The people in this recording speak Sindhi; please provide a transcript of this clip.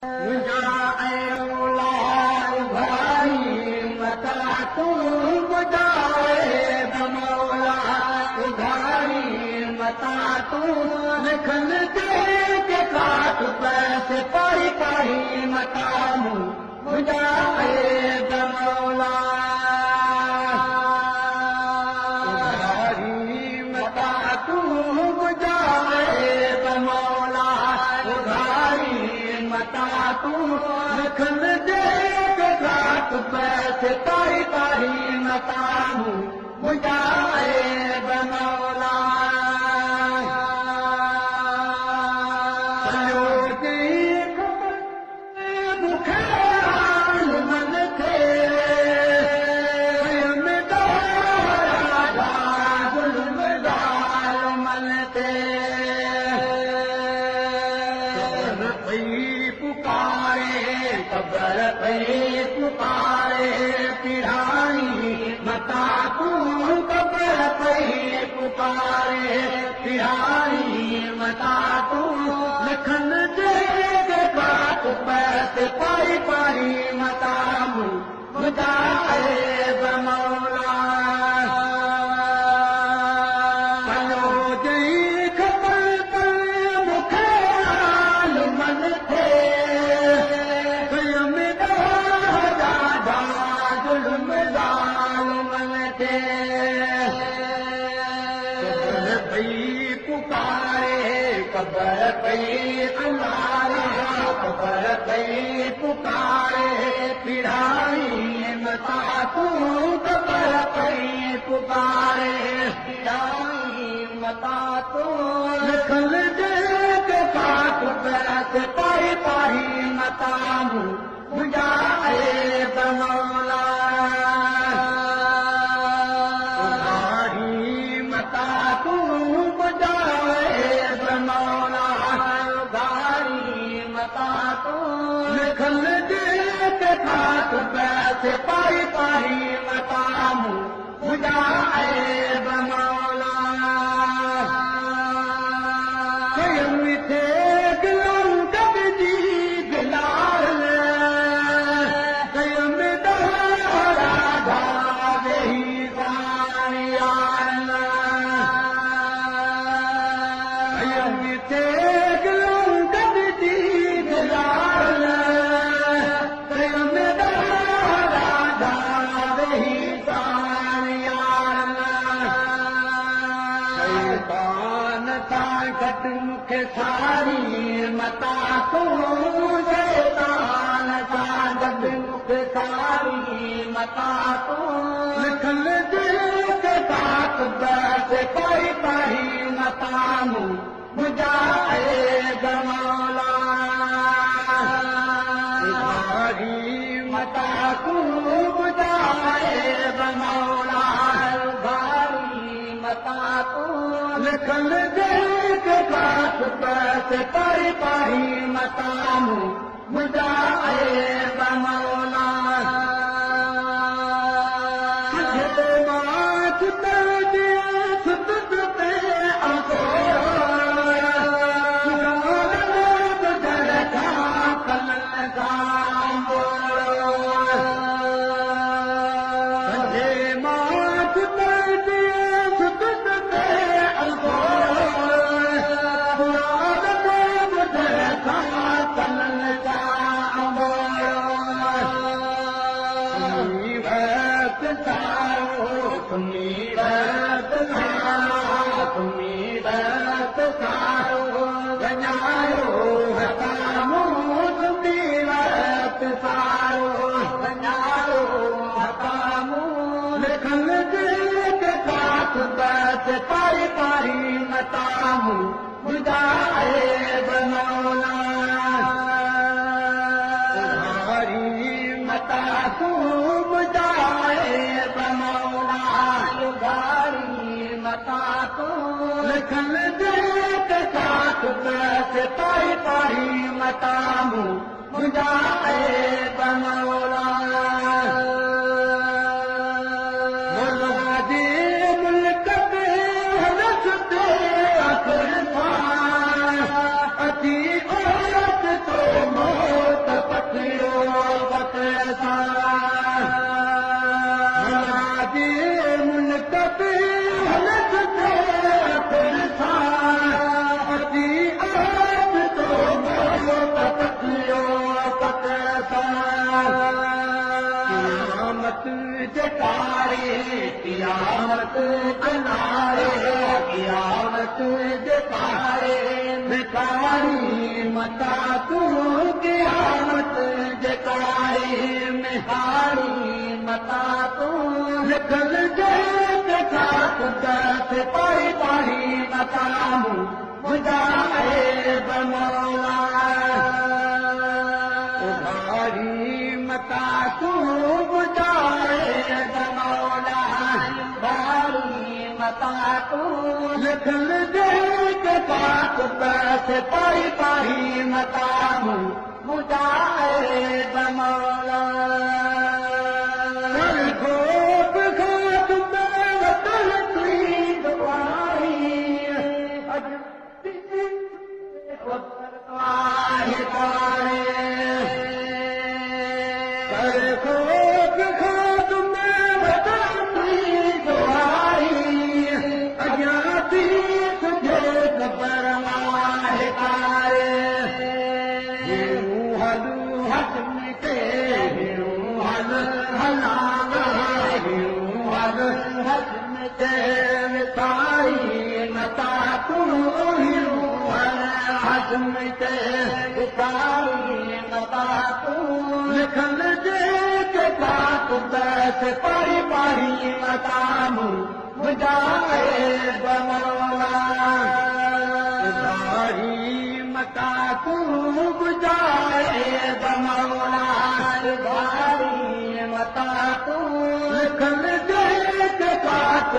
منهنجا ايولا اگهاري متان تون ٻڌائي بمولا اگهاري متان تون لکن جيڪي ڪاٺ پئسي پاري پاري متان مون منهنجا عيب مولا اگهاري متان تون منهنجا عيب مولا اگهاري متان تون لکن جيڪي گهاٽ پئسي پاري پاري متان مون منهنجا عيب مولا سڄو ڏينهن خبر مون کي حال من کي ڪيم ڏاڍا ظلم ظالمن تي. قبر پئي پڪاري، قبر پئي پڪاري، پيڙائي متان تون قبر پئي پڪاري، پيڙائي متان تون لکن جيڪي ڪاٺ پئسي پائي پائي متان مون منهنجا عيب مولا. پلو جئي خبر ته مون کي حال من ٿئي، ڪيم ڏاڍا ڏاڍا ظلم ظالمن تي. قبر پئي پڪاري، قبر پئي الاري، قبر پئي پڪاري، پيڙائي متان تون قبر پئي پڪاري، پيڙائي متان تون لکن جيڪي ڪاٺ پئسي پائي پائي متان مون منهنجا عيب مولا. اگهاڙي متان تون منهنجا عيب مولا. اگهاڙي متان تون لکن جيڪي ڪاٺ پئسي پائي پائي متان مون منهنجا عيب مولا. ڪيم ٿي گلن گڏجي گلال، ڪيم ڏهرا ڍا ويهي ساڻ يارن. ڪيم ٿي گلن گڏجي گلال، ڪيم ڏهرا ڍا ويهي ساڻ يارن. شيطان سان گڏ مون کي ساري متان تون شيطان سان گڏ مون کي ساري متان تون لکن جيڪي ساٿ بس پائي پائي متان مون منهنجا عيب مولا اگهاڙي متان تون منهنجا عيب مولا اگهاڙي متان تون لکن جيڪي ڪاٺ پئسي پائي پائي متان مون منهنجا عيب مولا سجدي مان ڇٽل جيئن ستت تي اگهور گارن ٻڌڻ کان ڪنن سان ٻوڙو سجدي مان ڇٽل جيئن ستت تي اگهور گارن ٻڌڻ کان ڪنن سان ٻوڙو سمي وقت سارو سمي وقت سارو سمي وقت سارو وڃايو هٿان مون سمي وقت سارو وڃايو هٿان مون لکن جيڪي ڪاٺ بس پاري پاري متان مون منهنجا عيب مولا. اگهاڙي متان تون منهنجا عيب مولا. اگهاڙي متان تون لکن جيڪي ڪاٺ بس پاري پاري متان مون منهنجا عيب مولا. مولا جي ملڪ تي هلس تي اثر سان اچي اوچتو موت. سان. قيامت جي ڪاري، قيامت ڪناري، قيامت جي ڪاري ڀکاري متا تون، قيامت جي ڪاري مهاري متا تون. لکل جي خاڪ پائي پاڻي متا مون منهنجا عيب مولا. اگهاڙي متا تون منهنجا عيب مولا، اگهاڙي متا تون. لکل جي خاڪ پائي پاڻي متا مون منهنجا عيب مولا. ڪر خوف کان وطن ٿي دعائي اڄ آهي ڪاري. ڪر خوف کان وطن ٿي دعائي اڃا ٿي تنهنجي قبر آهي ڪاري. هل حسن تي هل هلانا، هل حسن تي وساري متا تون، هل حسن تي وساري متا تون. لکل جي خاڪ پاڙي پاڙي متا مون منهنجا عيب مولا. اگهاڙي متا تون منهنجا عيب مولا، اگهاڙي متا تون. لکل جي خاڪ